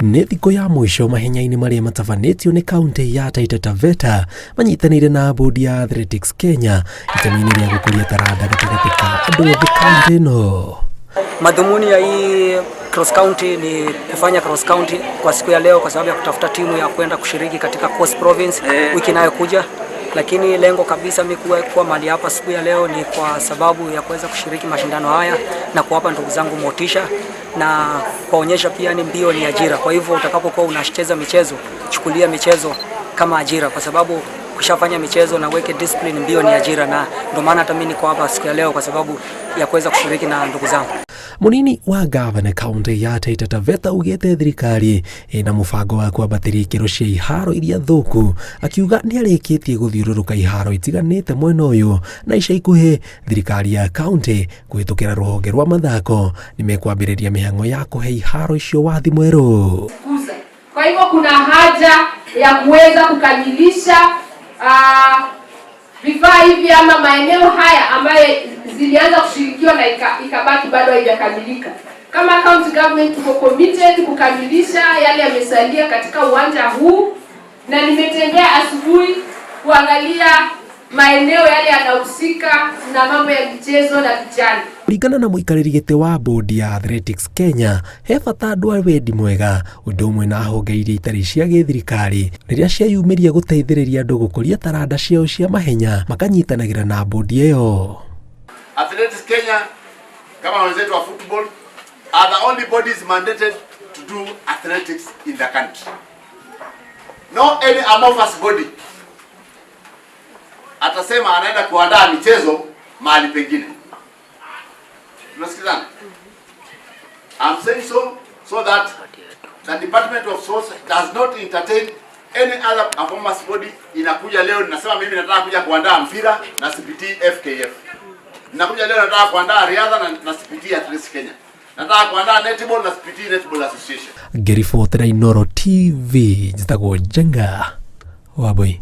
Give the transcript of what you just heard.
Nĩ thikũ ya mũico mahenya-inĩ marĩa matabanĩtio nĩ kaunti ya Taita Taveta manyitanĩire na bodi ya Athletics Kenya itemi-inĩ rĩa gũkũria taranda gatagatĩ ka andũ ethĩ kaunti ĩno. Madhumuni ya hii cross county ni kufanya cross county kwa siku ya leo kwa sababu ya kutafuta timu ya kwenda kushiriki katika Coast Province wiki inayokuja, lakini lengo kabisa mi kuwa mahali hapa siku ya leo ni kwa sababu ya kuweza kushiriki mashindano haya na kuwapa ndugu zangu motisha na kuwaonyesha pia ni mbio ni ajira. Kwa hivyo utakapokuwa unacheza michezo, chukulia michezo kama ajira, kwa sababu ukishafanya michezo na uweke discipline, mbio ni ajira, na ndio maana hata mimi niko hapa siku ya leo kwa sababu ya kuweza kushiriki na ndugu zangu. Munini wa gavana kaunti ya Taita Taveta ugĩte thirikari ĩna mũbango wa kwambatĩria ikĩro cia iharo iria thũku, akiuga nĩ arĩkĩtie gũthiũrũrũka iharo itiganĩte mwena ũyũ na ica ikuhĩ thirikari ya kaunti kũhĩtũkĩra rũhonge rwa mathako nĩ mekwambĩrĩria mĩhang'o ya kũhe iharo icio wathi mwerũ. Kuza. Kwa hivyo kuna haja ya kuweza kukamilisha vifaa hivi ama maeneo haya ambayo zilianza kushirikiwa na ikabaki bado haijakamilika. Kama county government tuko committed kukamilisha yale yamesalia katika uwanja huu, na nimetembea asubuhi kuangalia maeneo yale yanahusika na mambo ya michezo na vijana. Kũringana na mũikarĩri gĩtĩ wa bodi ya Athletics Kenya, he bata andũ a wendi mwega ũndũ ũmwe na honge iria itarĩ cia gĩthirikari rĩrĩa cieyumĩria gũteithĩrĩria andũ gũkũria taranda ciao cia mahenya makanyitanagĩra na bodi ĩyo. Athletics Kenya kama wenzetu wa football are the only bodies mandated to do athletics in the country. No any amorphous body atasema anaenda kuandaa michezo mahali pengine. Tunasikizana? I'm saying so so that the Department of Sports does not entertain any other amorphous body inakuja leo ninasema mimi nataka kuja kuandaa mpira na sipitii FKF. Nakuja leo nataka kuandaa riadha na sipitii Athletics Kenya. Nataka kuandaa netball na sipitii Netball Association. Ngĩribotera Inooro TV, njĩtagwo Njenga Wambui.